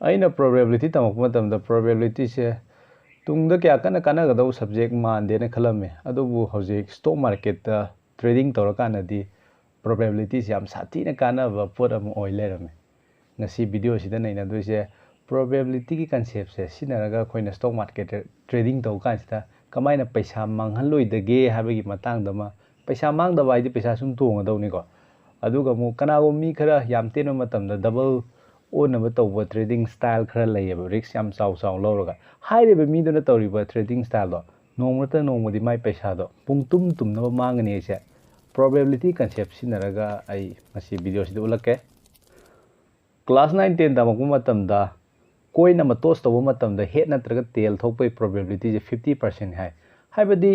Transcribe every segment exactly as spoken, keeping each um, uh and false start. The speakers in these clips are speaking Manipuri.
ꯑꯩꯅ probability ꯇꯝꯃꯛꯄ ꯃꯇꯝꯗ probabilityꯁꯦ ꯇꯨꯡꯗ ꯀꯌꯥ ꯀꯟꯅ ꯀꯥꯟꯅꯒꯗꯧꯕ subject ꯃꯥꯟꯗꯦꯅ ꯈꯜꯂꯝꯃꯦ꯫ ꯑꯗꯨꯕꯨ ꯍꯧꯖꯤꯛ stock marketꯇ trading ꯇꯧꯔꯀꯥꯟꯗꯗꯤ probabilityꯁꯦ ꯌꯥꯝ ꯁꯥꯊꯤꯅ ꯀꯥꯟꯅꯕ ꯄꯣꯠ ꯑꯃ ꯑꯣꯏ ꯂꯩꯔꯝꯃꯦ꯫ ꯉꯁꯤ videoꯁꯤꯗ ꯅꯩꯅꯗꯣꯏꯁꯦ probabilityꯒꯤ conceptꯁꯦ ꯁꯤꯖꯤꯟꯅꯔꯒ ꯑꯩꯈꯣꯏꯅ stock marketꯇ trading ꯇꯧꯕ ꯀꯥꯟꯁꯤꯗ ꯀꯃꯥꯏꯅ ꯄꯩꯁꯥ ꯃꯥꯡꯍꯜꯂꯣꯏꯗꯒꯦ ꯍꯥꯏꯕꯒꯤ ꯃꯇꯥꯡꯗ ꯑꯃ꯫ ꯄꯩꯁꯥ ꯃꯥꯡꯗꯕ ꯍꯥꯏꯗꯤ ꯄꯩꯁꯥ ꯁꯨꯝ ꯇꯣꯡꯒꯗꯧꯅꯤꯀꯣ꯫ ꯑꯗꯨꯒ ꯑꯃꯨꯛ ꯀꯅꯥꯒꯨꯝꯕ ꯃꯤ ꯈꯔ ꯌꯥꯝ ꯇꯦꯟꯕ ꯃꯇꯝꯗ double ꯑꯣꯟꯅꯕ ꯇꯧꯕ trading style ꯈꯔ ꯂꯩꯌꯦꯕ, risk ꯌꯥꯝ ꯆꯥꯎ ꯆꯥꯎ ꯂꯧꯔꯒ꯫ ꯍꯥꯏꯔꯤꯕ ꯃꯤꯗꯨꯅ ꯇꯧꯔꯤꯕ trading styleꯗꯣ ꯅꯣꯡꯃ ꯅꯠꯇ꯭ꯔ ꯅꯣꯡꯃꯗꯤ ꯃꯥꯏ ꯄꯩꯁꯥꯗꯣ ꯄꯨꯡ ꯇꯨꯝ ꯇꯨꯝꯅꯕ ꯃꯥꯡꯒꯅꯤ ꯍꯥꯏꯁꯦ probability concept ꯁꯤꯖꯤꯟꯅꯔꯒ ꯑꯩ ꯉꯁꯤ videoꯁꯤꯗ ꯎꯠꯂꯛꯀꯦ꯫ Class nine ten ꯇꯝꯃꯛꯄ ꯃꯇꯝꯗ coin ꯑꯃ toss ꯇꯧꯕ ꯃꯇꯝꯗ head ꯅꯠꯇ꯭ꯔꯒ tail ꯊꯣꯛꯄꯒꯤ probabilityꯁꯦ fifty percent ꯍꯥꯏ꯫ ꯍꯥꯏꯕꯗꯤ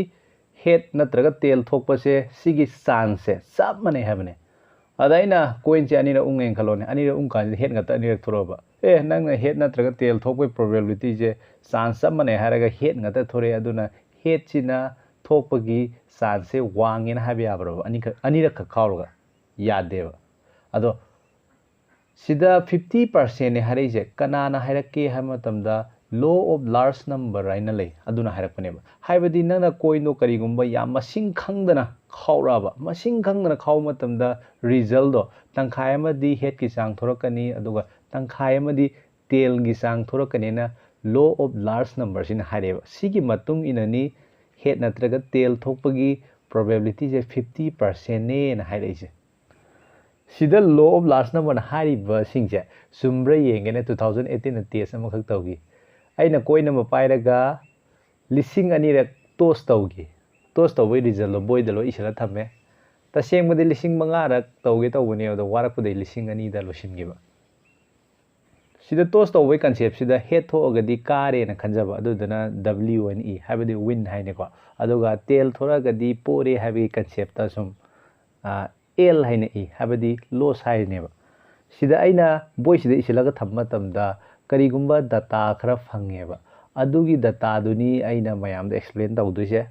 head ꯅꯠꯇ꯭ꯔꯒ tail ꯊꯣꯛꯄꯁꯦ ꯁꯤꯒꯤ chanceꯁꯦ ꯆꯞ ꯃꯥꯟꯅꯩ ꯍꯥꯏꯕꯅꯦ꯫ ꯑꯗ ꯑꯩꯅ coinꯁꯦ ꯑꯅꯤꯔꯛ ꯎꯪꯉꯦꯅ ꯈꯜꯂꯣꯅꯦ, ꯑꯅꯤꯔꯛ ꯎꯪ ꯀꯥꯟꯁꯤꯗ head ꯉꯥꯛꯇ ꯑꯅꯤꯔꯛ ꯊꯣꯛꯂꯛꯑꯕ꯫ ꯑꯦ, ꯅꯪꯅ head ꯅꯠꯇ꯭ꯔꯒ tail ꯊꯣꯛꯄꯒꯤ probabilityꯁꯦ chance ꯆꯞ ꯃꯥꯟꯅꯩ ꯍꯥꯏꯔꯒ head ꯉꯥꯛꯇ ꯊꯣꯔꯛꯑꯦ, ꯑꯗꯨꯅ headꯁꯤꯅ ꯊꯣꯛꯄꯒꯤ chanceꯁꯦ ꯋꯥꯡꯉꯦꯅ ꯍꯥꯏꯕ ꯌꯥꯕ꯭ꯔꯕ? ꯑꯅꯤꯈꯛ, ꯑꯅꯤꯔꯛꯈꯛ ꯈꯥꯎꯔꯒ? ꯌꯥꯗꯦꯕ꯫ ꯑꯗꯣ ꯁꯤꯗ fifty percentꯅꯦ ꯍꯥꯏꯔꯛꯏꯁꯦ ꯀꯅꯥꯅ ꯍꯥꯏꯔꯛꯀꯦ ꯍꯥꯏꯕ ꯃꯇꯝꯗ law of large number ꯍꯥꯏꯅ ꯂꯩ, ꯑꯗꯨꯅ ꯍꯥꯏꯔꯛꯄꯅꯦꯕ꯫ ꯍꯥꯏꯕꯗꯤ ꯅꯪꯅ coinꯗꯣ ꯀꯔꯤꯒꯨꯝꯕ ꯌꯥꯝ ꯃꯁꯤꯡ ꯈꯪꯗꯅ ꯈꯥꯎꯔꯛꯑꯕ, ꯃꯁꯤꯡ ꯈꯪꯗꯅ ꯈꯥꯎꯕ ꯃꯇꯝꯗ resultꯗꯣ ꯇꯪꯈꯥꯏ ꯑꯃꯗꯤ headꯀꯤ ꯆꯥꯡ ꯊꯣꯔꯛꯀꯅꯤ, ꯑꯗꯨꯒ ꯇꯪꯈꯥꯏ ꯑꯃꯗꯤ tailꯒꯤ ꯆꯥꯡ ꯊꯣꯔꯛꯀꯅꯤꯅ law of large numberꯁꯤꯅ ꯍꯥꯏꯔꯛꯑꯦꯕ꯫ ꯁꯤꯒꯤ ꯃꯇꯨꯡ ꯏꯟꯅꯅꯤ head ꯅꯠꯇ꯭ꯔꯒ tail ꯊꯣꯛꯄꯒꯤ probabilityꯁꯦ fifty percentꯅꯦꯅ ꯍꯥꯏꯔꯛꯏꯁꯦ꯫ ꯁꯤꯗ law of large numberꯅ ꯍꯥꯏꯔꯤꯕꯁꯤꯡꯁꯦ ꯆꯨꯝꯕ꯭ꯔꯥ ꯌꯦꯡꯒꯦꯅ two thousand eighteenꯗ test ꯑꯃꯈꯛ ꯇꯧꯈꯤ꯫ ꯑꯩꯅ coin ꯑꯃ ꯄꯥꯏꯔꯒ ꯂꯤꯁꯤꯡ ꯑꯅꯤꯔꯛ toss ꯇꯧꯈꯤ꯫ Toss ꯇꯧꯕꯒꯤ resultꯗꯣ ꯕꯣꯏꯗ ꯂꯣꯏ ꯏꯁꯤꯜꯂ ꯊꯝꯃꯦ꯫ ꯇꯁꯦꯡꯕꯗꯤ ꯂꯤꯁꯤꯡ ꯃꯉꯥꯔꯛ ꯇꯧꯒꯦ ꯇꯧꯕꯅꯦ, ꯑꯗꯣ ꯋꯥꯔꯛꯄꯗꯒꯤ ꯂꯤꯁꯤꯡ ꯑꯅꯤꯗ ꯂꯣꯏꯁꯤꯟꯈꯤꯕ꯫ ꯁꯤꯗ toss ꯇꯧꯕꯒꯤ conceptꯁꯤꯗ head ꯊꯣꯛꯑꯒꯗꯤ ꯀꯥꯔꯦꯅ ꯈꯟꯖꯕ, ꯑꯗꯨꯗꯨꯅ W ꯑꯣꯏꯅ ꯏ, ꯍꯥꯏꯕꯗꯤ win ꯍꯥꯏꯅꯤꯀꯣ꯫ ꯑꯗꯨꯒ tail ꯊꯣꯔꯛꯑꯒꯗꯤ ꯄꯣꯔꯦ ꯍꯥꯏꯕꯒꯤ conceptꯇ ꯁꯨꯝ, ꯑ, L ꯍꯥꯏꯅ ꯏ, ꯍꯥꯏꯕꯗꯤ loss ꯍꯥꯏꯔꯤꯅꯦꯕ꯫ ꯁꯤꯗ ꯑꯩꯅ ꯕꯣꯏꯁꯤꯗ ꯏꯁꯤꯜꯂꯒ ꯊꯝꯕ ꯃꯇꯝꯗ ꯀꯔꯤꯒꯨꯝꯕ data ꯈꯔ ꯐꯪꯉꯦꯕ, ꯑꯗꯨꯒꯤ dataꯗꯨꯅꯤ ꯑꯩꯅ ꯃꯌꯥꯝꯗ explain ꯇꯧꯗꯣꯏꯁꯦ꯫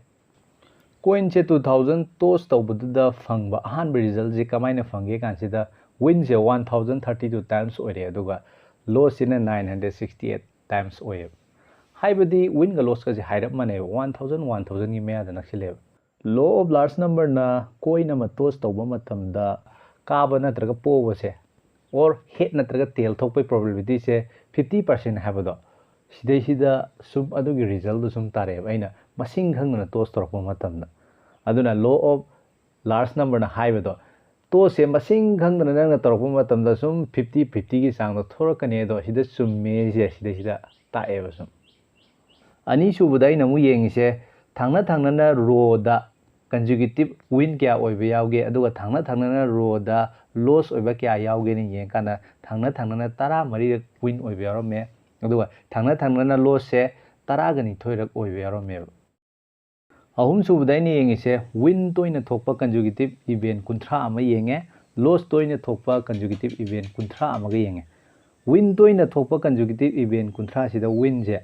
Coinꯁꯦ two thousand toss ꯇꯧꯕꯗꯨꯗ ꯐꯪꯕ ꯑꯍꯥꯟꯕ resultꯁꯦ ꯀꯃꯥꯏꯅ ꯐꯪꯒꯦ ꯀꯥꯟꯁꯤꯗ winꯁꯦ one thousand thirty two times ꯑꯣꯏꯔꯦ, ꯑꯗꯨꯒ Loss ꯁꯤꯅ nine hundred sixty eight times ꯑꯣꯏꯌꯦꯕ꯫ ꯍꯥꯏꯕꯗꯤ win ꯒ loss ꯀꯁꯦ ꯍꯥꯏꯔꯞ ꯃꯥꯟꯅꯩꯕ, one thousand, one thousand ꯒꯤ ꯃꯌꯥꯗ ꯅꯛꯁꯤꯜꯂꯦꯕ꯫ Law of large number ꯅ coin ꯑꯃ toss ꯇꯧꯕ ꯃꯇꯝꯗ ꯀꯥꯕ ꯅꯠꯇ꯭ꯔꯒ ꯄꯣꯕꯁꯦ, or head ꯅꯠꯇ꯭ꯔꯒ tail ꯊꯣꯛꯄꯒꯤ probability ꯁꯦ fifty percent ꯍꯥꯏꯕꯗꯣ, ꯁꯤꯗꯩꯁꯤꯗ ꯁꯨꯝ ꯑꯗꯨꯒꯤ result ꯇꯣ ꯁꯨꯝ ꯇꯥꯔꯛꯑꯦꯕ, ꯑꯩꯅ ꯃꯁꯤꯡ ꯈꯪꯗꯅ toss ꯇꯧꯔꯛꯄ ꯃꯇꯝꯗ꯫ ꯑꯗꯨꯅ law of large number ꯅ ꯍꯥꯏꯕꯗꯣ, toss ꯁꯦ ꯃꯁꯤꯡ ꯈꯪꯗꯅ ꯅꯪꯅ ꯇꯧꯔꯛꯄ ꯃꯇꯝꯗ ꯁꯨꯝ fifty fifty ꯒꯤ ꯆꯥꯡꯗ ꯊꯣꯔꯛꯀꯅꯤ꯫ ꯑꯗꯣ ꯁꯤꯗ ꯆꯨꯝꯃꯦꯁꯦ ꯁꯤꯗꯩꯁꯤꯗ ꯇꯥꯛꯑꯦꯕ ꯁꯨꯝ꯫ ꯑꯅꯤꯁꯨꯕꯗ ꯑꯩꯅ ꯑꯃꯨꯛ ꯌꯦꯡꯉꯤꯁꯦ, ꯊꯪꯅ ꯊꯪꯅꯅ row ꯗ consecutive win ꯀꯌꯥ ꯑꯣꯏꯕ ꯌꯥꯎꯒꯦ, ꯑꯗꯨꯒ ꯊꯪꯅ ꯊꯪꯅꯅ row ꯗ loss ꯑꯣꯏꯕ ꯀꯌꯥ ꯌꯥꯎꯒꯦꯅ ꯌꯦꯡꯉꯀꯥꯟꯗ, ꯊꯪꯅ ꯊꯪꯅꯅ ꯇꯔꯥꯃꯔꯤꯔꯛ win ꯑꯣꯏꯕ ꯌꯥꯎꯔꯝꯃꯦ, ꯑꯗꯨꯒ ꯊꯪꯅ ꯊꯪꯅꯅ loss ꯁꯦ ꯇꯔꯥꯒ ꯅꯤꯊꯣꯏꯔꯛ ꯑꯣꯏꯕ ꯌꯥꯎꯔꯝꯃꯦꯕ꯫ ꯑꯍꯨꯝꯁꯨꯕꯗ ꯑꯩꯅ ꯌꯦꯡꯉꯤꯁꯦ, win ꯇꯣꯏꯅ ꯊꯣꯛꯄ consecutive event ꯀꯨꯟꯊ꯭ꯔꯥ ꯑꯃ ꯌꯦꯡꯉꯦ, loss ꯇꯣꯏꯅ ꯊꯣꯛꯄ consecutive event ꯀꯨꯟꯊ꯭ꯔꯥ ꯑꯃꯒ ꯌꯦꯡꯉꯦ꯫ Win ꯇꯣꯏꯅ ꯊꯣꯛꯄ consecutive event ꯀꯨꯟꯊ꯭ꯔꯥꯁꯤꯗ win ꯁꯦ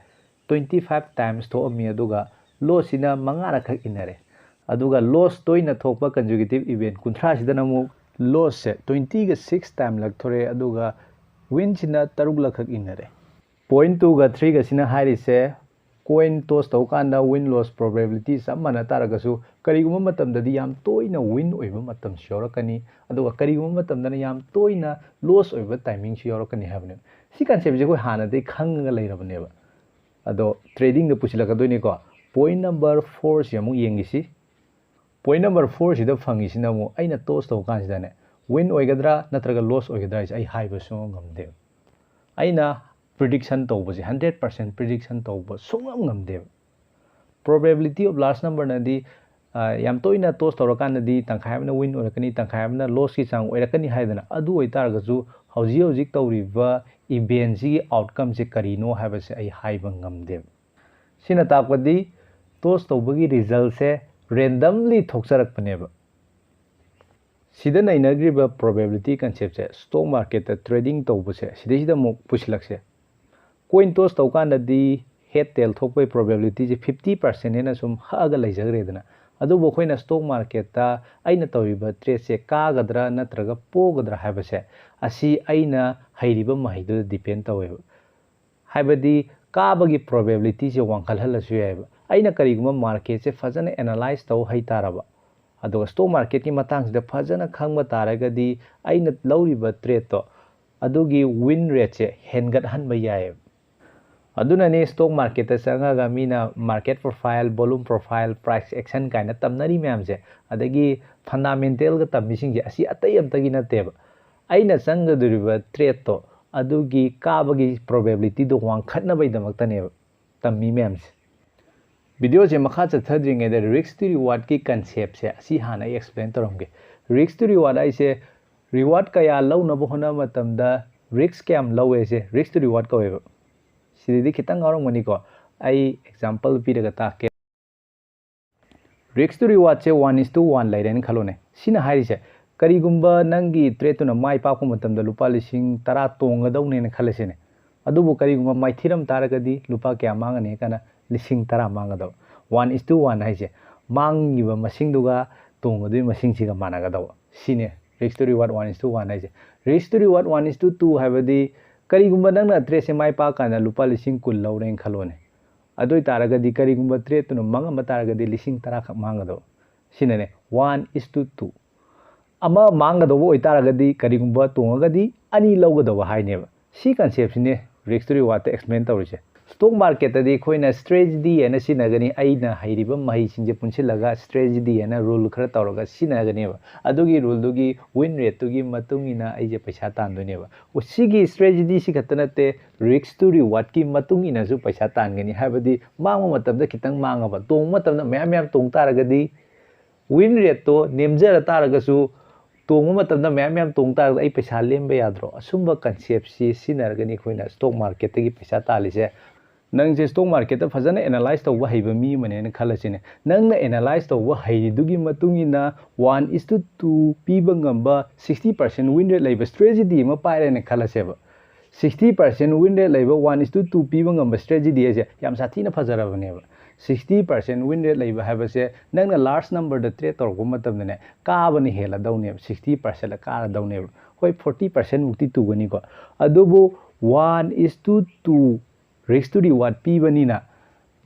twenty five times ꯊꯣꯛꯑꯝꯃꯤ, ꯑꯗꯨꯒ loss ꯁꯤꯅ ꯃꯉꯥꯔꯛꯈꯛ ꯏꯟꯅꯔꯦ꯫ ꯑꯗꯨꯒ loss ꯇꯣꯏꯅ ꯊꯣꯛꯄ consecutive event ꯀꯨꯟꯊ꯭ꯔꯥꯁꯤꯗꯅ ꯑꯃꯨꯛ loss ꯁꯦ twenty ꯒ six time ꯂꯛ ꯊꯣꯔꯛꯑꯦ, ꯑꯗꯨꯒ win ꯁꯤꯅ ꯇꯔꯨꯛꯂꯛꯈꯛ ꯏꯟꯅꯔꯦ꯫ Point two ꯒ three ꯒꯁꯤꯅ ꯍꯥꯏꯔꯤꯁꯦ, coin toss ꯇꯧꯀꯥꯟꯗ win loss probability ꯆꯞ ꯃꯥꯟꯅ ꯇꯥꯔꯒꯁꯨ, ꯀꯔꯤꯒꯨꯝꯕ ꯃꯇꯝꯗꯗꯤ ꯌꯥꯝ ꯇꯣꯏꯅ win ꯑꯣꯏꯕ ꯃꯇꯝꯁꯨ ꯌꯥꯎꯔꯛꯀꯅꯤ, ꯑꯗꯨꯒ ꯀꯔꯤꯒꯨꯝꯕ ꯃꯇꯝꯗꯅ ꯌꯥꯝ ꯇꯣꯏꯅ loss ꯑꯣꯏꯕ timing ꯁꯨ ꯌꯥꯎꯔꯛꯀꯅꯤ ꯍꯥꯏꯕꯅꯦꯕ꯫ ꯁꯤ concept ꯁꯦ ꯑꯩꯈꯣꯏ ꯍꯥꯟꯅꯗꯒꯤ ꯈꯪꯉꯒ ꯂꯩꯔꯕꯅꯦꯕ꯫ ꯑꯗꯣ trading ꯗ ꯄꯨꯁꯤꯜꯂꯛꯀꯗꯣꯏꯅꯤꯀꯣ꯫ Point number four ꯁꯤ ꯑꯃꯨꯛ ꯌꯦꯡꯈꯤꯁꯤ꯫ Point number four ꯁꯤꯗ ꯐꯪꯉꯤꯁꯤꯅ ꯑꯃꯨꯛ ꯑꯩꯅ toss ꯇꯧꯕ ꯀꯥꯟꯁꯤꯗꯅꯦ, win ꯑꯣꯏꯒꯗ꯭ꯔꯥ ꯅꯠꯇ꯭ꯔꯒ loss ꯑꯣꯏꯒꯗ꯭ꯔꯥ ꯍꯥꯏꯁꯦ ꯑꯩ ꯍꯥꯏꯕ ꯁꯨꯡꯉꯝ ꯉꯝꯗꯦꯕ꯫ ꯑꯩꯅ prediction ꯇꯧꯕꯁꯦ, hundred percent prediction ꯇꯧꯕ ꯁꯨꯡꯉꯝ ꯉꯝꯗꯦꯕ꯫ Probability of large number ꯅꯗꯤ, ꯑ, ꯌꯥꯝ ꯇꯣꯏꯅ toss ꯇꯧꯔꯀꯥꯟꯗꯗꯤ ꯇꯪꯈꯥꯏ ꯑꯃꯅ win ꯑꯣꯏꯔꯛꯀꯅꯤ, ꯇꯪꯈꯥꯏ ꯑꯃꯅ loss ꯀꯤ ꯆꯥꯡ ꯑꯣꯏꯔꯛꯀꯅꯤ ꯍꯥꯏꯗꯅ꯫ ꯑꯗꯨ ꯑꯣꯏꯇꯥꯔꯒꯁꯨ ꯍꯧꯖꯤꯛ ꯍꯧꯖꯤꯛ ꯇꯧꯔꯤꯕ event ꯁꯤꯒꯤ outcome ꯁꯦ ꯀꯔꯤꯅꯣ ꯍꯥꯏꯕꯁꯦ ꯑꯩ ꯍꯥꯏꯕ ꯉꯝꯗꯦꯕ꯫ ꯁꯤꯅ ꯇꯥꯛꯄꯗꯤ toss ꯇꯧꯕꯒꯤ result ꯁꯦ randomly ꯊꯣꯛꯆꯔꯛꯄꯅꯦꯕ꯫ ꯁꯤꯗ ꯅꯩꯅꯈ꯭ꯔꯤꯕ probability concept ꯁꯦ stock market ꯇ trading ꯇꯧꯕꯁꯦ ꯁꯤꯗꯩꯁꯤꯗ ꯑꯃꯨꯛ ꯄꯨꯁꯤꯜꯂꯛꯁꯦ꯫ Coin toss ꯇꯧꯀꯥꯟꯗꯗꯤ head tail ꯊꯣꯛꯄꯒꯤ probability ꯁꯦ fifty percent ꯍꯥꯏꯅ ꯁꯨꯝ ꯍꯛꯑꯒ ꯂꯩꯖꯈ꯭ꯔꯦꯗꯅ꯫ ꯑꯗꯨꯕꯨ ꯑꯩꯈꯣꯏꯅ ꯁ꯭ꯇꯣꯛ ꯃꯥꯔꯀꯦꯠꯇ ꯑꯩꯅ ꯇꯧꯔꯤꯕ ꯇ꯭ꯔꯦꯗꯁꯦ ꯀꯥꯒꯗ꯭ꯔꯥ ꯅꯠꯇ꯭ꯔꯒ ꯄꯣꯒꯗ꯭ꯔꯥ ꯍꯥꯏꯕꯁꯦ, ꯑꯁꯤ ꯑꯩꯅ ꯍꯩꯔꯤꯕ ꯃꯍꯩꯗꯨꯗ ꯗꯤꯄꯦꯟ ꯇꯧꯋꯦꯕ꯫ ꯍꯥꯏꯕꯗꯤ ꯀꯥꯕꯒꯤ ꯄ꯭ꯔꯣꯕꯦꯕꯤꯂꯤꯇꯤꯁꯦ ꯋꯥꯡꯈꯠꯍꯜꯂꯁꯨ ꯌꯥꯏꯑꯕ꯫ ꯑꯩꯅ ꯀꯔꯤꯒꯨꯝꯕ ꯃꯥꯔꯀꯦꯠꯁꯦ ꯐꯖꯅ ꯑꯦꯅꯥꯂꯥꯏꯁ ꯇꯧ ꯍꯩꯇꯥꯔꯕ, ꯑꯗꯨꯒ ꯁ꯭ꯇꯣꯛ ꯃꯥꯔꯀꯦꯠꯀꯤ ꯃꯇꯥꯡꯁꯤꯗ ꯐꯖꯅ ꯈꯪꯕ ꯇꯥꯔꯒꯗꯤ, ꯑꯩꯅ ꯂꯧꯔꯤꯕ ꯇ꯭ꯔꯦꯠꯇꯣ ꯑꯗꯨꯒꯤ ꯋꯤꯟ ꯔꯦꯠꯁꯦ ꯍꯦꯟꯒꯠꯍꯟꯕ ꯌꯥꯏꯑꯕ꯫ ꯑꯗꯨꯅꯅꯦ ꯁ꯭ꯇꯣꯛ ꯃꯥꯔꯀꯦꯠꯇ ꯆꯪꯉꯒ ꯃꯤꯅ market profile, volume profile, price action ꯀꯥꯏꯅ ꯇꯝꯅꯔꯤ ꯃꯌꯥꯝꯁꯦ, ꯑꯗꯒꯤ ꯐꯟꯗꯥꯃꯦꯟꯇꯦꯜꯒ ꯇꯝꯃꯤꯁꯤꯡꯁꯦ, ꯑꯁꯤ ꯑꯇꯩ ꯑꯝꯇꯒꯤ ꯅꯠꯇꯦꯕ꯫ ꯑꯩꯅ ꯆꯪꯒꯗꯧꯔꯤꯕ ꯇ꯭ꯔꯦꯠꯇꯣ ꯑꯗꯨꯒꯤ ꯀꯥꯕꯒꯤ ꯄ꯭ꯔꯣꯕꯦꯕꯤꯂꯤꯇꯤꯗꯣ ꯋꯥꯡꯈꯠꯅꯕꯒꯤꯗꯃꯛꯇꯅꯦꯕ ꯇꯝꯃꯤ ꯃꯌꯥꯝꯁꯦ꯫ ꯚꯤꯗꯤꯑꯣꯁꯦ ꯃꯈꯥ ꯆꯠꯊꯗ꯭ꯔꯤꯉꯩꯗ ꯔꯤꯛꯁ ꯇꯨ ꯔꯤꯋꯥꯔꯗꯀꯤ ꯀꯟꯁꯦꯞꯁꯦ ꯑꯁꯤ ꯍꯥꯟꯅ ꯑꯩ ꯑꯦꯛꯁꯄ꯭ꯂꯦꯟ ꯇꯧꯔꯝꯒꯦ꯫ ꯔꯤꯛꯁ ꯇꯨ ꯔꯤꯋꯥꯔꯗ ꯍꯥꯏꯁꯦ ꯔꯤꯋꯥꯔꯗ ꯀꯌꯥ ꯂꯧꯅꯕ ꯍꯣꯠꯅꯕ ꯃꯇꯝꯗ ꯔꯤꯛꯁ ꯀꯌꯥꯝ ꯂꯧꯋꯦꯁꯦ ꯔꯤꯛꯁ ꯇꯨ ꯔꯤꯋꯥꯔꯗ ꯀꯧꯋꯦꯕ꯫ ꯁꯤꯗꯗꯤ ꯈꯤꯇꯪ ꯉꯥꯎꯔꯝꯒꯅꯤꯀꯣ, ꯑꯩ ꯑꯦꯛꯖꯥꯝꯄꯜ ꯄꯤꯔꯒ ꯇꯥꯛꯀꯦ꯫ ꯔꯤꯛꯁ ꯇꯨ ꯔꯤꯋꯥꯔꯗꯁꯦ ꯋꯥꯟ ꯏꯁ ꯇꯨ ꯋꯥꯟ ꯂꯩꯔꯦꯅ ꯈꯜꯂꯣꯅꯦ꯫ ꯁꯤꯅ ꯍꯥꯏꯔꯤꯁꯦ, ꯀꯔꯤꯒꯨꯝꯕ ꯅꯪꯒꯤ ꯇ꯭ꯔꯦꯠꯇꯨꯅ ꯃꯥꯏ ꯄꯥꯛꯄ ꯃꯇꯝꯗ ꯂꯨꯄꯥ ꯂꯤꯁꯤꯡ ꯇꯔꯥ ꯇꯣꯡꯒꯗꯧꯅꯦꯅ ꯈꯜꯂꯁꯤꯅꯦ꯫ ꯑꯗꯨꯕꯨ ꯀꯔꯤꯒꯨꯝꯕ ꯃꯥꯏꯊꯤꯔꯝ ꯇꯥꯔꯒꯗꯤ ꯂꯨꯄꯥ ꯀꯌꯥ ꯃꯥꯡꯒꯅꯤ ꯍꯥꯏ ꯀꯥꯟꯗ ꯂꯤꯁꯤꯡ ꯇꯔꯥ ꯃꯥꯡꯒꯗꯕ꯫ ꯋꯥꯟ ꯏꯁ ꯇꯨ ꯋꯥꯟ ꯍꯥꯏꯁꯦ ꯃꯥꯡꯉꯤꯕ ꯃꯁꯤꯡꯗꯨꯒ ꯇꯣꯡꯒꯗꯣꯏ ꯃꯁꯤꯡꯁꯤꯒ ꯃꯥꯟꯅꯒꯗꯕ꯫ ꯁꯤꯅꯦ ꯔꯤꯛꯁ ꯇꯨ ꯔꯤꯋꯥꯔꯗ ꯋꯥꯟ ꯏꯁ ꯇꯨ ꯋꯥꯟ ꯍꯥꯏꯁꯦ꯫ ꯔꯤꯛꯁ ꯇꯨ ꯔꯤꯋꯥꯔꯗ ꯋꯥꯟ ꯏꯁ ꯇꯨ ꯇꯨ ꯍꯥꯏꯕꯗꯤ ꯀꯔꯤꯒꯨꯝꯕ ꯅꯪꯅ ꯇ꯭ꯔꯦꯠꯁꯦ ꯃꯥꯏ ꯄꯥꯛꯀꯥꯟꯗ ꯂꯨꯄꯥ ꯂꯤꯁꯤꯡ ꯀꯨꯟ ꯂꯧꯔꯦꯅ ꯈꯜꯂꯣꯅꯦ꯫ ꯑꯗꯨ ꯑꯣꯏ ꯇꯥꯔꯒꯗꯤ ꯀꯔꯤꯒꯨꯝꯕ ꯇ꯭ꯔꯦꯠꯇꯨꯅ ꯃꯥꯡꯉꯝꯕ ꯇꯥꯔꯒꯗꯤ ꯂꯤꯁꯤꯡ ꯇꯔꯥ ꯈꯛ ꯃꯥꯡꯒꯗꯕ꯫ ꯁꯤꯅꯅꯦ ꯋꯥꯟ ꯏꯁ ꯇꯨ ꯇꯨ꯫ ꯑꯃ ꯃꯥꯡꯒꯗꯧꯕ ꯑꯣꯏꯇꯥꯔꯒꯗꯤ ꯀꯔꯤꯒꯨꯝꯕ ꯇꯣꯡꯉꯒꯗꯤ ꯑꯅꯤ ꯂꯧꯒꯗꯧꯕ ꯍꯥꯏꯅꯦꯕ꯫ ꯁꯤ ꯀꯟꯁꯦꯞꯁꯤꯅꯦ ꯔꯤꯛꯁ ꯇꯨ ꯔꯤꯋꯥꯔꯗꯇ ꯑꯦꯛꯁꯄ꯭ꯂꯦꯟ ꯇꯧꯔꯤꯁꯦ꯫ ꯁ꯭ꯇꯣꯛ ꯃꯥꯔꯀꯦꯠꯇꯗꯤ ꯑꯩꯈꯣꯏꯅ ꯁ꯭ꯇ꯭ꯔꯦꯇꯦꯖꯤ ꯍꯥꯏꯅ ꯁꯤꯖꯤꯟꯅꯒꯅꯤ꯫ ꯑꯩꯅ ꯍꯩꯔꯤꯕ ꯃꯍꯩꯁꯤꯡꯁꯦ ꯄꯨꯟꯁꯤꯜꯂꯒ ꯁ꯭ꯇ꯭ꯔꯦꯇꯦꯖꯤ ꯍꯥꯏꯅ ꯔꯨꯜ ꯈꯔ ꯇꯧꯔꯒ ꯁꯤꯖꯤꯟꯅꯒꯅꯦꯕ꯫ ꯑꯗꯨꯒꯤ ꯔꯨꯜꯗꯨꯒꯤ ꯋꯤꯟ ꯔꯦꯠꯇꯨꯒꯤ ꯃꯇꯨꯡ ꯏꯟꯅ ꯑꯩꯁꯦ ꯄꯩꯁꯥ ꯇꯥꯟꯗꯣꯏꯅꯦꯕ꯫ ꯁꯤꯒꯤ ꯁ꯭ꯇ꯭ꯔꯦꯇꯦꯖꯤ ꯈꯛꯇ ꯅꯠꯇꯦ, ꯔꯤꯛꯁ ꯇꯨ ꯔꯤꯋꯥꯔꯗꯀꯤ ꯃꯇꯨꯡ ꯏꯟꯅꯁꯨ ꯄꯩꯁꯥ ꯇꯥꯟꯒꯅꯤ꯫ ꯍꯥꯏꯕꯗꯤ ꯃꯥꯡꯕ ꯃꯇꯝꯗ ꯈꯤꯇꯪ ꯃꯥꯡꯉꯕ, ꯇꯣꯡꯕ ꯃꯇꯝꯗ ꯃꯌꯥꯝ ꯃꯌꯥꯝ ꯇꯣꯡ ꯇꯥꯔꯒꯗꯤ ꯋꯤꯟ ꯔꯦꯠꯇꯣ ꯅꯦꯝꯖꯔ ꯇꯥꯔꯒꯁꯨ ꯇꯣꯡꯕ ꯃꯇꯝꯗ ꯃꯌꯥꯝ ꯃꯌꯥꯝ ꯇꯣꯡ ꯇꯥꯔꯒꯗꯤ ꯑꯩ ꯄꯩꯁꯥ ꯂꯦꯝꯕ ꯌꯥꯗ꯭ꯔꯣ? ꯑꯁꯨꯝꯕ ꯀꯟꯁꯦꯞꯁꯤ ꯁꯤꯖꯤꯟꯅꯔꯒꯅꯤ ꯑꯩꯈꯣꯏꯅ ꯁ꯭ꯇꯣꯛ ꯃꯥꯔꯀꯦꯠꯇꯒꯤ ꯄꯩꯁꯥ ꯇꯥꯜꯂꯤꯁꯦ꯫ ꯅꯪꯁꯦ ꯁ꯭ꯇꯣꯛ ꯃꯥꯔꯀꯦꯠꯇ ꯐꯖꯅ ꯑꯦꯅꯥꯂꯥꯏꯁ ꯇꯧꯕ ꯍꯩꯕ ꯃꯤ ꯑꯃꯅꯦꯅ ꯈꯜꯂꯁꯤꯅꯦ꯫ ꯅꯪꯅ ꯑꯦꯅꯥꯂꯥꯏꯁ ꯇꯧꯕ ꯍꯩꯔꯤꯗꯨꯒꯤ ꯃꯇꯨꯡ ꯏꯟꯅ ꯋꯥꯟ ꯏꯁ ꯇꯨ ꯇꯨ ꯄꯤꯕ ꯉꯝꯕ ꯁꯤꯛꯁꯇꯤ ꯄꯥꯔꯁꯦꯟ ꯋꯤꯟ ꯔꯦꯠ ꯂꯩꯕ ꯁ꯭ꯇ꯭ꯔꯦꯇꯦꯖꯤ ꯑꯃ ꯄꯥꯏꯔꯦꯅ ꯈꯜꯂꯁꯦꯕ꯫ Sixty percent win rate ꯂꯩꯕ, one is to two ꯄꯤꯕ ꯉꯝꯕ strategy ꯍꯥꯏꯁꯦ ꯌꯥꯝ ꯁꯥꯊꯤꯅ ꯐꯖꯔꯕꯅꯦꯕ꯫ Sixty percent win rate ꯂꯩꯕ ꯍꯥꯏꯕꯁꯦ ꯅꯪꯅ large numberꯗ trade ꯇꯧꯔꯛꯄ ꯃꯇꯝꯗꯅꯦ, ꯀꯥꯕꯅ ꯍꯦꯜꯂꯗꯧꯅꯦꯕ, sixty percent ꯀꯥꯔꯗꯧꯅꯦꯕ꯫ ꯍꯣꯏ, forty percent ꯃꯨꯛꯇꯤ ꯇꯨꯒꯅꯤꯀꯣ, ꯑꯗꯨꯕꯨ one is to two risk to reward ꯄꯤꯕꯅꯤꯅ,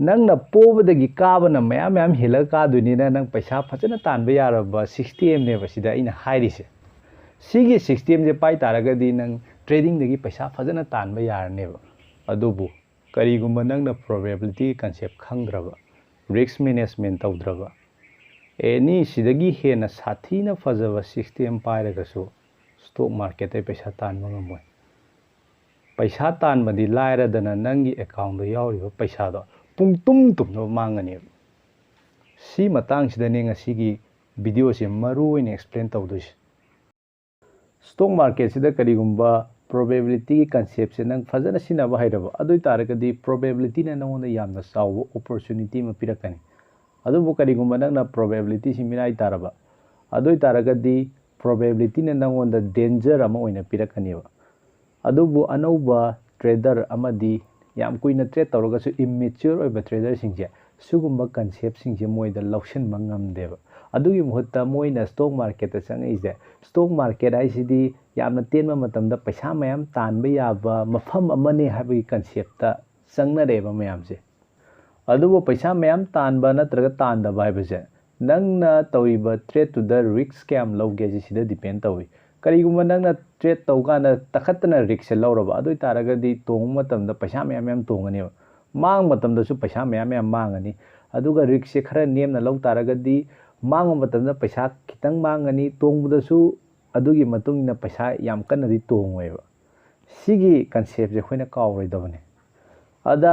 ꯅꯪꯅ ꯄꯣꯕꯗꯒꯤ ꯀꯥꯕꯅ ꯃꯌꯥꯝ ꯃꯌꯥꯝ ꯍꯦꯜꯂꯒ ꯀꯥꯗꯣꯏꯅꯤꯅ, ꯅꯪ ꯄꯩꯁꯥ ꯐꯖꯅ ꯇꯥꯟꯕ ꯌꯥꯔꯕ systemꯅꯦꯕ ꯁꯤꯗ ꯑꯩꯅ ꯍꯥꯏꯔꯤꯁꯦ꯫ ꯁꯤꯒꯤ systemꯁꯦ ꯄꯥꯏ ꯇꯥꯔꯒꯗꯤ ꯅꯪ tradingꯗꯒꯤ ꯄꯩꯁꯥ ꯐꯖꯅ ꯇꯥꯟꯕ ꯌꯥꯔꯅꯦꯕ꯫ ꯑꯗꯨꯕꯨ ꯀꯔꯤꯒꯨꯝꯕ ꯅꯪꯅ probability concept ꯈꯪꯗ꯭ꯔꯕ, risk management ꯇꯧꯗ꯭ꯔꯕ, any ꯁꯤꯗꯒꯤ ꯍꯦꯟꯅ ꯁꯥꯊꯤꯅ ꯐꯖꯕ system ꯄꯥꯏꯔꯒꯁꯨ stock marketꯇꯩ ꯄꯩꯁꯥ ꯇꯥꯟꯕ ꯉꯝꯃꯣꯏ꯫ ꯄꯩꯁꯥ ꯇꯥꯟꯕꯗꯤ ꯂꯥꯏꯔꯗꯅ, ꯅꯪꯒꯤ accountꯗ ꯌꯥꯎꯔꯤꯕ ꯄꯩꯁꯥꯗꯣ ꯄꯨꯡ ꯇꯨꯝ ꯇꯨꯝꯅꯕ ꯃꯥꯡꯒꯅꯦꯕ꯫ ꯁꯤ ꯃꯇꯥꯡꯁꯤꯗꯅꯦ ꯉꯁꯤꯒꯤ videoꯁꯦ ꯃꯔꯨ ꯑꯣꯏꯅ explain ꯇꯧꯗꯣꯏꯁꯦ꯫ Stock marketꯁꯤꯗ ꯀꯔꯤꯒꯨꯝꯕ probabilityꯒꯤ conceptꯁꯦ ꯅꯪ ꯐꯖꯅ ꯁꯤꯖꯤꯟꯅꯕ ꯍꯩꯔꯕ, ꯑꯗꯨ ꯑꯣꯏ ꯇꯥꯔꯒꯗꯤ probabilityꯅ ꯅꯉꯣꯟꯗ ꯌꯥꯝꯅ ꯆꯥꯎꯕ opportunity ꯑꯃ ꯄꯤꯔꯛꯀꯅꯤ꯫ ꯑꯗꯨꯕꯨ ꯀꯔꯤꯒꯨꯝꯕ ꯅꯪꯅ probabilityꯁꯤ ꯃꯤꯔꯥꯏ ꯇꯥꯔꯕ, ꯑꯗꯨ ꯑꯣꯏ ꯇꯥꯔꯒꯗꯤ probabilityꯅ ꯅꯉꯣꯟꯗ danger ꯑꯃ ꯑꯣꯏꯅ ꯄꯤꯔꯛꯀꯅꯦꯕ꯫ ꯑꯗꯨꯕꯨ ꯑꯅꯧꯕ trader ꯑꯃꯗꯤ ꯌꯥꯝ ꯀꯨꯏꯅ trade ꯇꯧꯔꯒꯁꯨ immature ꯑꯣꯏꯕ traderꯁꯤꯡꯁꯦ ꯁꯤꯒꯨꯝꯕ conceptꯁꯤꯡꯁꯦ ꯃꯣꯏꯗ ꯂꯧꯁꯤꯟꯕ ꯉꯝꯗꯦꯕ꯫ ꯑꯗꯨꯒꯤ ꯃꯍꯨꯠꯇ ꯃꯣꯏꯅ stock marketꯇ ꯆꯪꯉꯛꯏꯁꯦ, stock market ꯍꯥꯏꯁꯤꯗꯤ ꯌꯥꯝꯅ ꯇꯦꯟꯕ ꯃꯇꯝꯗ ꯄꯩꯁꯥ ꯃꯌꯥꯝ ꯇꯥꯟꯕ ꯌꯥꯕ ꯃꯐꯝ ꯑꯃꯅꯤ ꯍꯥꯏꯕꯒꯤ conceptꯇ ꯆꯪꯅꯔꯦꯕ ꯃꯌꯥꯝꯁꯦ꯫ ꯑꯗꯨꯕꯨ ꯄꯩꯁꯥ ꯃꯌꯥꯝ ꯇꯥꯟꯕ ꯅꯠꯇ꯭ꯔꯒ ꯇꯥꯟꯗꯕ ꯍꯥꯏꯕꯁꯦ ꯅꯪꯅ ꯇꯧꯔꯤꯕ tradeꯇꯨꯗ risk ꯀꯌꯥꯝ ꯂꯧꯒꯦ ꯍꯥꯏꯁꯦ ꯁꯤꯗ depend ꯇꯧꯏ꯫ ꯀꯔꯤꯒꯨꯝꯕ ꯅꯪꯅ trade ꯇꯧ ꯀꯥꯟꯗ ꯇꯈꯠꯇꯅ riskꯁꯦ ꯂꯧꯔꯕ, ꯑꯗꯨ ꯑꯣꯏ ꯇꯥꯔꯒꯗꯤ ꯇꯣꯡꯕ ꯃꯇꯝꯗ ꯄꯩꯁꯥ ꯃꯌꯥꯝ ꯃꯌꯥꯝ ꯇꯣꯡꯒꯅꯦꯕ, ꯃꯥꯡꯕ ꯃꯇꯝꯗꯁꯨ ꯄꯩꯁꯥ ꯃꯌꯥꯝ ꯃꯌꯥꯝ ꯃꯥꯡꯒꯅꯤ꯫ ꯑꯗꯨꯒ riskꯁꯦ ꯈꯔ ꯅꯦꯝꯅ ꯂꯧ ꯇꯥꯔꯒꯗꯤ ꯃꯥꯡꯕ ꯃꯇꯝꯗ ꯄꯩꯁꯥ ꯈꯤꯇꯪ ꯃꯥꯡꯒꯅꯤ, ꯇꯣꯡꯕꯗꯁꯨ ꯑꯗꯨꯒꯤ ꯃꯇꯨꯡ ꯏꯟꯅ ꯄꯩꯁꯥ ꯌꯥꯝ ꯀꯟꯅꯗꯤ ꯇꯣꯡꯉꯣꯏꯕ꯫ ꯁꯤꯒꯤ conceptꯁꯦ ꯑꯩꯈꯣꯏꯅ ꯀꯥꯎꯔꯣꯏꯗꯕꯅꯤ꯫ ꯑꯗ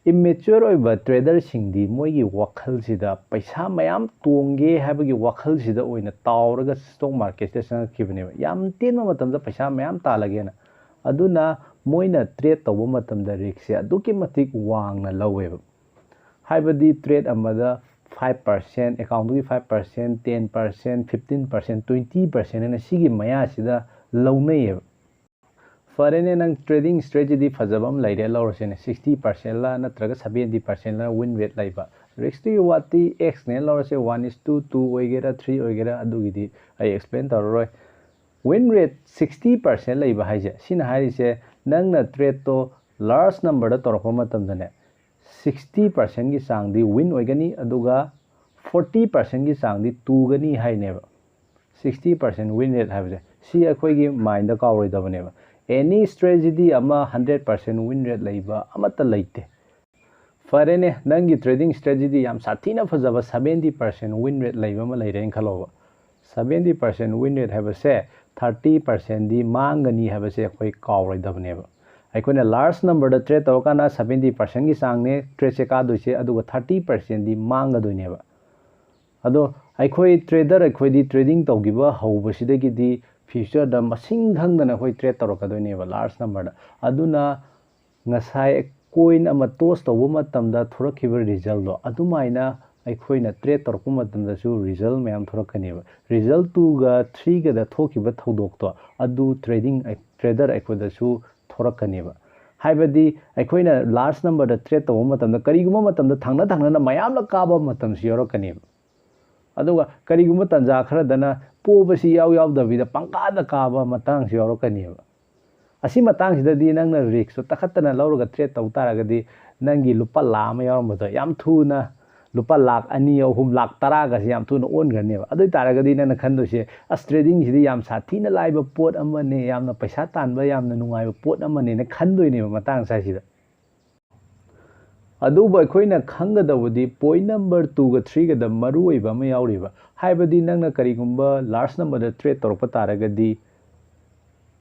immature ꯑꯣꯏꯕ traderꯁꯤꯡꯗꯤ ꯃꯣꯏꯒꯤ ꯋꯥꯈꯜꯁꯤꯗ ꯄꯩꯁꯥ ꯃꯌꯥꯝ ꯇꯣꯡꯒꯦ ꯍꯥꯏꯕꯒꯤ ꯋꯥꯈꯜꯁꯤꯗ ꯑꯣꯏꯅ ꯇꯥꯎꯔꯒ stock marketꯁꯤꯗ ꯆꯪꯉꯛꯈꯤꯕꯅꯦꯕ, ꯌꯥꯝ ꯇꯦꯟꯕ ꯃꯇꯝꯗ ꯄꯩꯁꯥ ꯃꯌꯥꯝ ꯇꯥꯜꯂꯒꯦꯅ꯫ ꯑꯗꯨꯅ ꯃꯣꯏꯅ trade ꯇꯧꯕ ꯃꯇꯝꯗ riskꯁꯦ ꯑꯗꯨꯛꯀꯤ ꯃꯇꯤꯛ ꯋꯥꯡꯅ ꯂꯧꯋꯦꯕ꯫ ꯍꯥꯏꯕꯗꯤ trade ꯑꯃꯗ five percent, accountꯗꯨꯒꯤ five percent, ten percent, fifteen percent, twenty percent ꯍꯥꯏꯅ ꯁꯤꯒꯤ ꯃꯌꯥꯁꯤꯗ ꯂꯧꯅꯩꯌꯦꯕ꯫ ꯐꯔꯦꯅꯦ, ꯅꯪ trading strategy ꯐꯖꯕ ꯑꯃ ꯂꯩꯔꯦ ꯂꯧꯔꯁꯤꯅꯦ, ꯁꯤꯛꯁꯇꯤ ꯄꯥꯔꯁꯦꯟꯂ ꯅꯠꯇ꯭ꯔꯒ ꯁꯕꯦꯟꯇꯤ ꯄꯥꯔꯁꯦꯟꯂ win rate ꯂꯩꯕ꯫ Risk ꯇꯨꯒꯤ ꯋꯥꯗꯤ X ꯅꯦ ꯂꯧꯔꯁꯦ, ꯋꯥꯟ ꯏꯁ ꯇꯨ ꯇꯨ ꯑꯣꯏꯒꯦꯔꯥ, ꯊ꯭ꯔꯤ ꯑꯣꯏꯒꯦꯔꯥ, ꯑꯗꯨꯒꯤꯗꯤ ꯑꯩ explain ꯇꯧꯔꯔꯣꯏ꯫ Win rate ꯁꯤꯛꯁꯇꯤ ꯄꯥꯔꯁꯦꯟ ꯂꯩꯕ ꯍꯥꯏꯁꯦ, ꯁꯤꯅ ꯍꯥꯏꯔꯤꯁꯦ ꯅꯪꯅ trade ꯇꯣ large number ꯗ ꯇꯧꯔꯛꯄ ꯃꯇꯝꯗꯅꯦ, ꯁꯤꯛꯁꯇꯤ ꯄꯥꯔꯁꯦꯟꯒꯤ ꯆꯥꯡꯗꯤ win ꯑꯣꯏꯒꯅꯤ, ꯑꯗꯨꯒ ꯐꯣꯔꯇꯤ ꯄꯥꯔꯁꯦꯟꯒꯤ ꯆꯥꯡꯗꯤ ꯇꯨꯒꯅꯤ ꯍꯥꯏꯅꯦꯕ꯫ ꯁꯤꯛꯁꯇꯤ ꯄꯥꯔꯁꯦꯟ win rate ꯍꯥꯏꯕꯁꯦ ꯁꯤ ꯑꯩꯈꯣꯏꯒꯤ mind ꯗ ꯀꯥꯎꯔꯣꯏꯗꯕꯅꯦꯕ꯫ Any strategy ꯑꯃ ꯍꯟꯗ꯭ꯔꯦꯠ ꯄꯥꯔꯁꯦꯟ win rate ꯂꯩꯕ ꯑꯃꯠꯇ ꯂꯩꯇꯦ꯫ ꯐꯔꯦꯅꯦ, ꯅꯪꯒꯤ trading strategy ꯌꯥꯝ ꯁꯥꯊꯤꯅ ꯐꯖꯕ ꯁꯕꯦꯟꯇꯤ ꯄꯥꯔꯁꯦꯟ win rate ꯂꯩꯕ ꯑꯃ ꯂꯩꯔꯦꯅ ꯈꯜꯂꯣꯕ꯫ ꯁꯕꯦꯟꯇꯤ ꯄꯥꯔꯁꯦꯟ win rate ꯍꯥꯏꯕꯁꯦ ꯊꯥꯔꯇꯤ ꯄꯥꯔꯁꯦꯟꯗꯤ ꯃꯥꯡꯒꯅꯤ ꯍꯥꯏꯕꯁꯦ ꯑꯩꯈꯣꯏ ꯀꯥꯎꯔꯣꯏꯗꯕꯅꯦꯕ꯫ ꯑꯩꯈꯣꯏꯅ large number ꯗ trade ꯇꯧꯔꯀꯥꯟꯗ ꯁꯕꯦꯟꯇꯤ ꯄꯥꯔꯁꯦꯟꯒꯤ ꯆꯥꯡꯅꯦ trade ꯁꯦ ꯀꯥꯗꯣꯏꯁꯦ, ꯑꯗꯨꯒ ꯊꯥꯔꯇꯤ ꯄꯥꯔꯁꯦꯟꯗꯤ ꯃꯥꯡꯒꯗꯣꯏꯅꯦꯕ꯫ ꯑꯗꯣ ꯑꯩꯈꯣꯏ trader, ꯑꯩꯈꯣꯏꯗꯤ trading ꯇꯧꯈꯤꯕ ꯍꯧꯕꯁꯤꯗꯒꯤꯗꯤ future ꯗ ꯃꯁꯤꯡ ꯈꯪꯗꯅ ꯑꯩꯈꯣꯏ trade ꯇꯧꯔꯛꯀꯗꯣꯏꯅꯦꯕ large number ꯗ꯫ ꯑꯗꯨꯅ ꯉꯁꯥꯏ coin ꯑꯃ toss ꯇꯧꯕ ꯃꯇꯝꯗ ꯊꯣꯔꯛꯈꯤꯕ result ꯇꯣ, ꯑꯗꯨꯃꯥꯏꯅ ꯑꯩꯈꯣꯏꯅ trade ꯇꯧꯔꯛꯄ ꯃꯇꯝꯗꯁꯨ result ꯃꯌꯥꯝ ꯊꯣꯔꯛꯀꯅꯦꯕ꯫ Result ꯇꯨꯒ ꯊ꯭ꯔꯤꯒꯗ ꯊꯣꯛꯈꯤꯕ ꯊꯧꯗꯣꯛꯇꯣ, ꯑꯗꯨ trading, trader ꯑꯩꯈꯣꯏꯗꯁꯨ ꯊꯣꯔꯛꯀꯅꯦꯕ꯫ ꯍꯥꯏꯕꯗꯤ ꯑꯩꯈꯣꯏꯅ large number ꯗ trade ꯇꯧꯕ ꯃꯇꯝꯗ, ꯀꯔꯤꯒꯨꯝꯕ ꯃꯇꯝꯗ ꯊꯪꯅ ꯊꯪꯅꯅ ꯃꯌꯥꯝꯂꯛ ꯀꯥꯕ ꯃꯇꯝꯁꯨ ꯌꯥꯎꯔꯛꯀꯅꯦꯕ꯫ ꯑꯗꯨꯒ ꯀꯔꯤꯒꯨꯝꯕ ꯇꯥꯟꯖꯥ ꯈꯔꯗꯅ ꯄꯣꯕꯁꯤ ꯏꯌꯥꯎ ꯌꯥꯎꯗꯕꯤꯗ ꯄꯪꯀꯥꯗ ꯀꯥꯕ ꯃꯇꯥꯡꯁꯨ ꯌꯥꯎꯔꯛꯀꯅꯦꯕ꯫ ꯑꯁꯤ ꯃꯇꯥꯡꯁꯤꯗꯗꯤ ꯅꯪꯅ risk ꯇꯣ ꯇꯛꯈꯠꯇꯅ ꯂꯧꯔꯒ trade ꯇꯧ ꯇꯥꯔꯒꯗꯤ, ꯅꯪꯒꯤ ꯂꯨꯄꯥ ꯂꯥꯈ ꯑꯃ ꯌꯥꯎꯔꯝꯕꯗꯣ ꯌꯥꯝ ꯊꯨꯅ ꯂꯨꯄꯥ ꯂꯥꯈ ꯑꯅꯤ, ꯑꯍꯨꯝ, ꯂꯥꯈ ꯇꯔꯥꯒꯁꯦ ꯌꯥꯝ ꯊꯨꯅ ꯑꯣꯟꯈ꯭ꯔꯅꯦꯕ꯫ ꯑꯗꯨ ꯑꯣꯏ ꯇꯥꯔꯒꯗꯤ ꯅꯪꯅ ꯈꯟꯗꯣꯏꯁꯦ, "ꯑꯁ, trading ꯁꯤꯗꯤ ꯌꯥꯝ ꯁꯥꯊꯤꯅ ꯂꯥꯏꯕ ꯄꯣꯠ ꯑꯃꯅꯦ, ꯌꯥꯝꯅ ꯄꯩꯁꯥ ꯇꯥꯟꯕ ꯌꯥꯝꯅ ꯅꯨꯡꯉꯥꯏꯕ ꯄꯣꯠ ꯑꯃꯅꯦꯅ" ꯈꯟꯗꯣꯏꯅꯦꯕ ꯃꯇꯥꯡ ꯁ꯭ꯋꯥꯏꯁꯤꯗ꯫ ꯑꯗꯨꯕꯨ ꯑꯩꯈꯣꯏꯅ ꯈꯪꯒꯗꯧꯕꯗꯤ point number ꯇꯨꯒ ꯊ꯭ꯔꯤꯒꯗ ꯃꯔꯨ ꯑꯣꯏꯕ ꯑꯃ ꯌꯥꯎꯔꯤꯕ꯫ ꯍꯥꯏꯕꯗꯤ ꯅꯪꯅ ꯀꯔꯤꯒꯨꯝꯕ large number ꯗ trade ꯇꯧꯔꯛꯄ ꯇꯥꯔꯒꯗꯤ,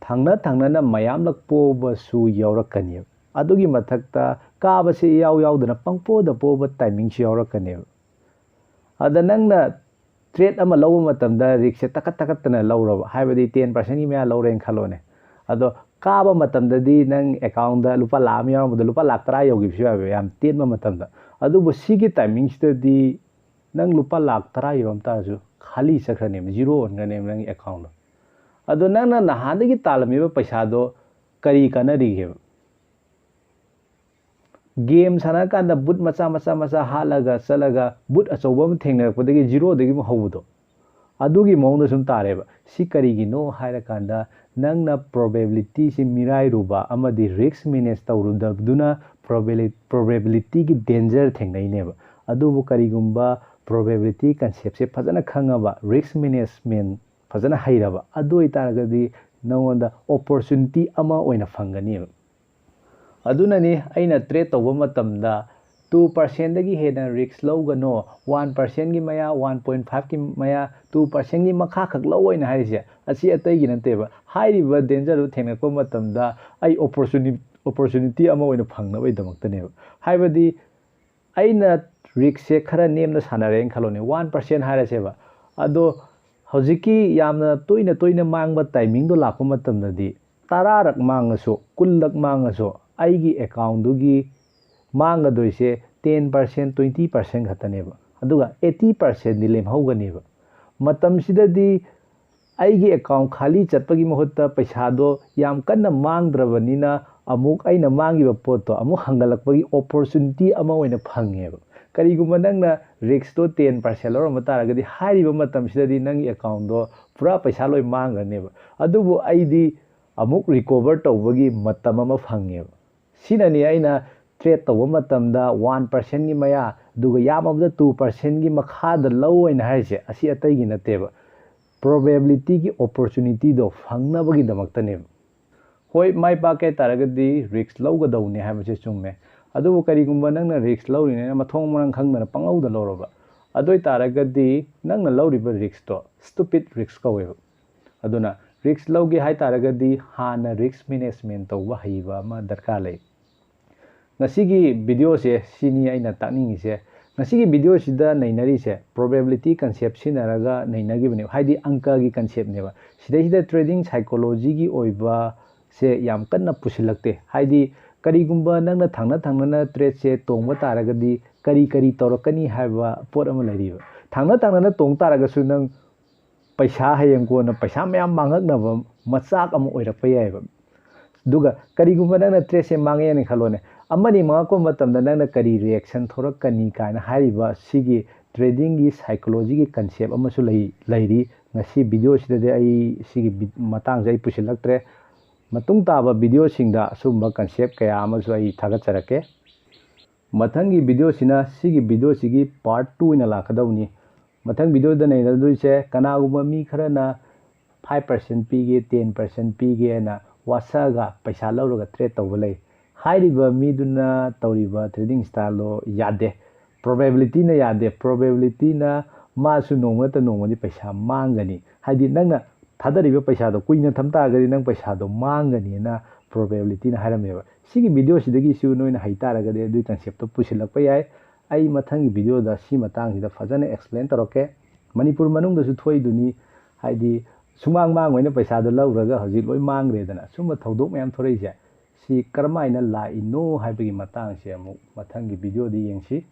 ꯊꯪꯅ ꯊꯪꯅꯅ ꯃꯌꯥꯝꯂꯛ ꯄꯣꯕꯁꯨ ꯌꯥꯎꯔꯛꯀꯅꯦꯕ꯫ ꯑꯗꯨꯒꯤ ꯃꯊꯛꯇ ꯀꯥꯕꯁꯦ ꯏꯌꯥꯎ ꯌꯥꯎꯗꯅ ꯄꯪꯄꯣꯗ ꯄꯣꯕ timing ꯁꯨ ꯌꯥꯎꯔꯛꯀꯅꯦꯕ꯫ ꯑꯗ ꯅꯪꯅ trade ꯑꯃ ꯂꯧꯕ ꯃꯇꯝꯗ risk ꯁꯦ ꯇꯛꯈꯠ ꯇꯛꯈꯠꯇꯅ ꯂꯧꯔꯕ, ꯍꯥꯏꯕꯗꯤ ten percent ꯀꯤ ꯃꯌꯥ ꯂꯧꯔꯦꯅ ꯈꯜꯂꯣꯅꯦ꯫ ꯑꯗꯣ ꯀꯥꯕ ꯃꯇꯝꯗꯗꯤ ꯅꯪ account ꯗ ꯂꯨꯄꯥ ꯂꯥꯈ ꯑꯃ ꯌꯥꯎꯔꯝꯕꯗꯣ ꯂꯨꯄꯥ ꯂꯥꯈ ꯇꯔꯥ ꯌꯧꯈꯤꯕꯁꯨ ꯌꯥꯎꯋꯦꯕ, ꯌꯥꯝ ꯇꯦꯟꯕ ꯃꯇꯝꯗ꯫ ꯑꯗꯨꯕꯨ ꯁꯤꯒꯤ timing ꯁꯤꯗꯗꯤ ꯅꯪ ꯂꯨꯄꯥ ꯂꯥꯈ ꯇꯔꯥ ꯌꯧꯔꯝ ꯇꯥꯔꯁꯨ ꯈꯥꯂꯤ ꯆꯠꯈ꯭ꯔꯅꯦꯕ, zero ꯑꯣꯟꯈ꯭ꯔꯅꯦꯕ ꯅꯪꯒꯤ account ꯗꯣ꯫ ꯑꯗꯣ ꯅꯪꯅ ꯅꯍꯥꯟꯗꯒꯤ ꯇꯥꯜꯂꯝꯃꯤꯕ ꯄꯩꯁꯥꯗꯣ ꯀꯔꯤ ꯀꯥꯟꯅꯔꯤꯒꯦꯕ? ꯒꯦꯝ ꯁꯥꯟꯅꯔꯀꯥꯟꯗ ꯕꯨꯠ ꯃꯆꯥ ꯃꯆꯥ ꯃꯆꯥ ꯍꯥꯠꯂꯒ ꯆꯠꯂꯒ ꯕꯨꯠ ꯑꯆꯧꯕ ꯑꯃ ꯊꯦꯡꯅꯔꯛꯄꯗꯒꯤ ꯖꯤꯔꯣꯗꯒꯤ ꯑꯃꯨꯛ ꯍꯧꯕꯗꯣ, ꯑꯗꯨꯒꯤ ꯃꯑꯣꯡꯗ ꯁꯨꯝ ꯇꯥꯔꯦꯕ꯫ ꯁꯤ ꯀꯔꯤꯒꯤꯅꯣ ꯍꯥꯏꯔꯀꯥꯟꯗ, ꯅꯪꯅ ꯄ꯭ꯔꯣꯕꯦꯕꯤꯂꯤꯇꯤꯁꯤ ꯃꯤꯔꯥꯏꯔꯨꯕ ꯑꯃꯗꯤ ꯔꯤꯁꯛ ꯃꯦꯅꯦꯖ ꯇꯧꯔꯨꯗꯕꯗꯨꯅ ꯄ꯭ꯔꯣꯕꯦꯕꯤꯂꯤꯇꯤꯒꯤ ꯗꯦꯟꯖꯔ ꯊꯦꯡꯅꯩꯅꯦꯕ꯫ ꯑꯗꯨꯕꯨ ꯀꯔꯤꯒꯨꯝꯕ ꯄ꯭ꯔꯣꯕꯦꯕꯤꯂꯤꯇꯤ ꯀꯟꯁꯦꯞꯁꯦ ꯐꯖꯅ ꯈꯪꯉꯕ, ꯔꯤꯁꯛ ꯃꯦꯅꯦꯖꯃꯦꯟ ꯐꯖꯅ ꯍꯩꯔꯕ, ꯑꯗꯨ ꯑꯣꯏꯇꯥꯔꯒꯗꯤ ꯅꯉꯣꯟꯗ ꯑꯣꯄꯣꯔꯆꯨꯅꯤꯇꯤ ꯑꯃ ꯑꯣꯏꯅ ꯐꯪꯒꯅꯦꯕ꯫ ꯑꯗꯨꯅꯅꯤ ꯑꯩꯅ ꯇ꯭ꯔꯦꯠ ꯇꯧꯕ ꯃꯇꯝꯗ ꯇꯨ ꯄꯥꯔꯁꯦꯟꯗꯒꯤ ꯍꯦꯟꯅ ꯔꯤꯁꯛ ꯂꯧꯒꯅꯣ, ꯋꯥꯟ ꯄꯥꯔꯁꯦꯟꯒꯤ ꯃꯌꯥ, ꯋꯥꯟ ꯄꯣꯏꯟ ꯐꯥꯏꯚꯀꯤ ꯃꯌꯥ, ꯇꯨ ꯄꯥꯔꯁꯦꯟꯒꯤ ꯃꯈꯥꯈꯛ ꯂꯧ ꯑꯣꯏꯅ ꯍꯥꯏꯔꯤꯁꯦ꯫ ꯑꯁꯤ ꯑꯇꯩꯒꯤ ꯅꯠꯇꯦꯕ꯫ ꯍꯥꯏꯔꯤꯕ ꯗꯦꯟꯖꯔꯗꯨ ꯊꯦꯡꯅꯔꯛꯄ ꯃꯇꯝꯗ ꯑꯩ ꯑꯣꯄꯣꯔꯆꯨꯅꯤ-, ꯑꯣꯄꯣꯔꯆꯨꯅꯤꯇꯤ ꯑꯃ ꯑꯣꯏꯅ ꯐꯪꯅꯕꯒꯤꯗꯃꯛꯇꯅꯦꯕ꯫ ꯍꯥꯏꯕꯗꯤ ꯑꯩꯅ ꯔꯤꯁꯛꯁꯦ ꯈꯔ ꯅꯦꯝꯅ ꯁꯥꯟꯅꯔꯦꯅ ꯈꯜꯂꯣꯅꯦ, ꯋꯥꯟ ꯄꯥꯔꯁꯦꯟ ꯍꯥꯏꯔꯁꯦꯕ꯫ ꯑꯗꯣ ꯍꯧꯖꯤꯛꯀꯤ ꯌꯥꯝꯅ ꯇꯣꯏꯅ ꯇꯣꯏꯅ ꯃꯥꯡꯕ ꯇꯥꯏꯃꯤꯡꯗꯣ ꯂꯥꯛꯄ ꯃꯇꯝꯗꯗꯤ, ꯇꯔꯥꯔꯛ ꯃꯥꯡꯉꯁꯨ, ꯀꯨꯟꯂꯛ ꯃꯥꯡꯉꯁꯨ, ꯑꯩꯒꯤ ꯑꯦꯀꯥꯎꯟꯗꯨꯒꯤ ꯃꯥꯡꯒꯗꯣꯏꯁꯦ ꯇꯦꯟ ꯄꯥꯔꯁꯦꯟ, ꯇ꯭ꯋꯦꯟꯇꯤ ꯄꯥꯔꯁꯦꯟ ꯈꯛꯇꯅꯦꯕ꯫ ꯑꯗꯨꯒ ꯑꯩꯠꯇꯤ ꯄꯥꯔꯁꯦꯟꯗꯤ ꯂꯦꯝꯍꯧꯒꯅꯦꯕ꯫ ꯃꯇꯝꯁꯤꯗꯗꯤ ꯑꯩꯒꯤ ꯑꯦꯀꯥꯎꯟ ꯈꯥꯂꯤ ꯆꯠꯄꯒꯤ ꯃꯍꯨꯠꯇ ꯄꯩꯁꯥꯗꯣ ꯌꯥꯝ ꯀꯟꯅ ꯃꯥꯡꯗ꯭ꯔꯕꯅꯤꯅ, ꯑꯃꯨꯛ ꯑꯩꯅ ꯃꯥꯡꯈꯤꯕ ꯄꯣꯠꯇꯣ ꯑꯃꯨꯛ ꯍꯟꯒꯠꯂꯛꯄꯒꯤ ꯑꯣꯄꯣꯔꯆꯨꯅꯤꯇꯤ ꯑꯃ ꯑꯣꯏꯅ ꯐꯪꯉꯦꯕ꯫ ꯀꯔꯤꯒꯨꯝꯕ ꯅꯪꯅ ꯔꯤꯁꯛꯇꯣ ꯇꯦꯟ ꯄꯥꯔꯁꯦꯟ ꯂꯧꯔꯝꯕ ꯇꯥꯔꯒꯗꯤ, ꯍꯥꯏꯔꯤꯕ ꯃꯇꯝꯁꯤꯗꯗꯤ ꯅꯪꯒꯤ ꯑꯦꯀꯥꯎꯟꯗꯣ ꯄꯨꯔꯥ ꯄꯩꯁꯥ ꯂꯣꯏ ꯃꯥꯡꯈ꯭ꯔꯅꯦꯕ꯫ ꯑꯗꯨꯕꯨ ꯑꯩꯗꯤ ꯑꯃꯨꯛ ꯔꯤꯀꯣꯚꯔ ꯇꯧꯕꯒꯤ ꯃꯇꯝ ꯑꯃ ꯐꯪꯉꯦꯕ꯫ ꯁꯤꯅꯅꯤ ꯑꯩꯅ ꯇ꯭ꯔꯦꯠ ꯇꯧꯕ ꯃꯇꯝꯗ ꯋꯥꯟ ꯄꯥꯔꯁꯦꯟꯒꯤ ꯃꯌꯥ, ꯑꯗꯨꯒ ꯌꯥꯝꯃꯕꯗ ꯇꯨ ꯄꯥꯔꯁꯦꯟꯒꯤ ꯃꯈꯥꯗ ꯂꯧ ꯑꯣꯏꯅ ꯍꯥꯏꯔꯤꯁꯦ꯫ ꯑꯁꯤ ꯑꯇꯩꯒꯤ ꯅꯠꯇꯦꯕ, ꯄ꯭ꯔꯣꯕꯦꯕꯤꯂꯤꯇꯤꯒꯤ ꯑꯣꯄꯣꯔꯆꯨꯅꯤꯇꯤꯗꯣ ꯐꯪꯅꯕꯒꯤꯗꯃꯛꯇꯅꯦꯕ꯫ ꯍꯣꯏ, ꯃꯥꯏ ꯄꯥꯛꯀꯦ ꯍꯥꯏ ꯇꯥꯔꯒꯗꯤ ꯔꯤꯁꯛ ꯂꯧꯒꯗꯧꯅꯦ ꯍꯥꯏꯕꯁꯦ ꯆꯨꯝꯃꯦ꯫ ꯑꯗꯨꯕꯨ ꯀꯔꯤꯒꯨꯝꯕ ꯅꯪꯅ ꯔꯤꯁꯛ ꯂꯧꯔꯤꯅꯦꯅ ꯃꯊꯣꯡ ꯃꯔꯝ ꯈꯪꯗꯅ ꯄꯪꯂꯧꯗ ꯂꯧꯔꯕ, ꯑꯗꯨ ꯑꯣꯏ ꯇꯥꯔꯒꯗꯤ ꯅꯪꯅ ꯂꯧꯔꯤꯕ ꯔꯤꯁꯛꯇꯣ ꯁ꯭ꯇꯨꯄꯤꯠ ꯔꯤꯁꯛ ꯀꯧꯋꯦꯕ꯫ ꯑꯗꯨꯅ ꯔꯤꯁꯛ ꯂꯧꯒꯦ ꯍꯥꯏ ꯇꯥꯔꯒꯗꯤ ꯍꯥꯟꯅ ꯔꯤꯁꯛ ꯃꯦꯅꯦꯖꯃꯦꯟ ꯇꯧꯕ ꯍꯩꯕ ꯑꯃ ꯗꯔꯀꯥꯔ ꯂꯩ꯫ ꯉꯁꯤꯒꯤ ꯚꯤꯗꯤꯑꯣꯁꯦ ꯁꯤꯅꯤ ꯑꯩꯅ ꯇꯥꯛꯅꯤꯡꯉꯤꯁꯦ꯫ ꯉꯁꯤꯒꯤ ꯚꯤꯗꯤꯑꯣꯁꯤꯗ ꯅꯩꯅꯔꯤꯁꯦ ꯄ꯭ꯔꯣꯕꯦꯕꯤꯂꯤꯇꯤ ꯀꯟꯁꯦꯞ ꯁꯤꯖꯤꯟꯅꯔꯒ ꯅꯩꯅꯈꯤꯕꯅꯦꯕ, ꯍꯥꯏꯗꯤ ꯑꯪꯀꯒꯤ ꯀꯟꯁꯦꯞꯅꯦꯕ꯫ ꯁꯤꯗꯩꯁꯤꯗ ꯇ꯭ꯔꯦꯗꯤꯡ ꯁꯥꯏꯀꯣꯂꯣꯖꯤꯒꯤ ꯑꯣꯏꯕꯁꯦ ꯌꯥꯝ ꯀꯟꯅ ꯄꯨꯁꯤꯜꯂꯛꯇꯦ꯫ ꯍꯥꯏꯗꯤ ꯀꯔꯤꯒꯨꯝꯕ ꯅꯪꯅ ꯊꯪꯅ ꯊꯪꯅꯅ ꯇ꯭ꯔꯦꯠꯁꯦ ꯇꯣꯡꯕ ꯇꯥꯔꯒꯗꯤ ꯀꯔꯤ ꯀꯔꯤ ꯇꯧꯔꯛꯀꯅꯤ ꯍꯥꯏꯕ ꯄꯣꯠ ꯑꯃ ꯂꯩꯔꯤꯕ꯫ ꯊꯪꯅ ꯊꯪꯅꯅ ꯇꯣꯡ ꯇꯥꯔꯒꯁꯨ ꯅꯪ ꯄꯩꯁꯥ ꯍꯌꯦꯡ ꯀꯣꯟꯅ ꯄꯩꯁꯥ ꯃꯌꯥꯝ ꯃꯥꯡꯉꯛꯅꯕ ꯃꯆꯥꯛ ꯑꯃ ꯑꯣꯏꯔꯛꯄ ꯌꯥꯏꯑꯕ꯫ ꯑꯗꯨꯒ ꯀꯔꯤꯒꯨꯝꯕ ꯅꯪꯅ tradeꯁꯦ ꯃꯥꯡꯉꯦꯅ ꯈꯜꯂꯣꯅꯦ, ꯑꯃꯅꯤ ꯃꯥꯡꯉꯛꯄ ꯃꯇꯝꯗ ꯅꯪꯅ ꯀꯔꯤ reaction ꯊꯣꯔꯛꯀꯅꯤ ꯀꯥꯏꯅ ꯍꯥꯏꯔꯤꯕ ꯁꯤꯒꯤ tradingꯒꯤ psychologyꯒꯤ concept ꯑꯃꯁꯨ ꯂꯩ ꯂꯩꯔꯤ꯫ ꯉꯁꯤ videoꯁꯤꯗꯗꯤ ꯑꯩ ꯁꯤꯒꯤ ꯃꯇꯥꯡꯁꯦ ꯑꯩ ꯄꯨꯁꯤꯜꯂꯛꯇ꯭ꯔꯦ꯫ ꯃꯇꯨꯡ ꯇꯥꯕ videoꯁꯤꯡꯗ ꯑꯁꯨꯝꯕ concept ꯀꯌꯥ ꯑꯃꯁꯨ ꯑꯩ ꯊꯥꯒꯠꯆꯔꯛꯀꯦ꯫ ꯃꯊꯪꯒꯤ videoꯁꯤꯅ ꯁꯤꯒꯤ videoꯁꯤꯒꯤ part two ꯑꯣꯏꯅ ꯂꯥꯛꯀꯗꯧꯕꯅꯤ꯫ ꯃꯊꯪ videoꯗ ꯅꯩꯅꯗꯣꯏꯁꯦ, ꯀꯅꯥꯒꯨꯝꯕ ꯃꯤ ꯈꯔꯅ five percent ꯄꯤꯒꯦ, ten percent ꯄꯤꯒꯦꯅ ꯋꯥꯁꯛꯑꯒ ꯄꯩꯁꯥ ꯂꯧꯔꯒ trade ꯇꯧꯕ ꯂꯩ꯫ ꯍꯥꯏꯔꯤꯕ ꯃꯤꯗꯨꯅ ꯇꯧꯔꯤꯕ trading styleꯗꯣ ꯌꯥꯗꯦ꯫ Probabilityꯅ ꯌꯥꯗꯦ꯫ Probabilityꯅ ꯃꯥꯁꯨ ꯅꯣꯡꯃ ꯅꯠꯇ ꯅꯣꯡꯃꯗꯤ ꯄꯩꯁꯥ ꯃꯥꯡꯒꯅꯤ꯫ ꯍꯥꯏꯗꯤ ꯅꯪꯅ ꯊꯥꯗꯔꯤꯕ ꯄꯩꯁꯥꯗꯣ ꯀꯨꯏꯅ ꯊꯝ ꯇꯥꯔꯒꯗꯤ ꯅꯪ ꯄꯩꯁꯥꯗꯣ ꯃꯥꯡꯒꯅꯤꯅ probabilityꯅ ꯍꯥꯏꯔꯝꯃꯦꯕ꯫ ꯁꯤꯒꯤ videoꯁꯤꯗꯒꯤꯁꯨ ꯅꯣꯏꯅ ꯍꯩ ꯇꯥꯔꯒꯗꯤ ꯑꯗꯨꯒꯤ conceptꯇꯣ ꯄꯨꯁꯤꯜꯂꯛꯄ ꯌꯥꯏ꯫ ꯑꯩ ꯃꯊꯪꯒꯤ videoꯗ ꯁꯤ ꯃꯇꯥꯡꯁꯤꯗ ꯐꯖꯅ explain ꯇꯧꯔꯛꯀꯦ꯫ ꯃꯅꯤꯄꯨꯔ ꯃꯅꯨꯡꯗꯁꯨ ꯊꯣꯛꯏꯗꯨꯅꯤ, ꯍꯥꯏꯗꯤ ꯁꯨꯃꯥꯡ ꯃꯥꯡꯉꯣꯏꯅ ꯄꯩꯁꯥꯗꯣ ꯂꯧꯈ꯭ꯔꯒ ꯍꯧꯖꯤꯛ ꯂꯣꯏ ꯃꯥꯡꯈ꯭ꯔꯦꯗꯅ, ꯁꯨꯝꯕ ꯊꯧꯗꯣꯛ ꯃꯌꯥꯝ ꯊꯣꯔꯛꯏꯁꯦ꯫ ꯁꯤ ꯀꯔꯝꯍꯥꯏꯅ ꯂꯥꯛꯏꯅꯣ ꯍꯥꯏꯕꯒꯤ ꯃꯇꯥꯡꯁꯦ ꯑꯃꯨꯛ ꯃꯊꯪꯒꯤ videoꯗ ꯌꯦꯡꯁꯤ꯫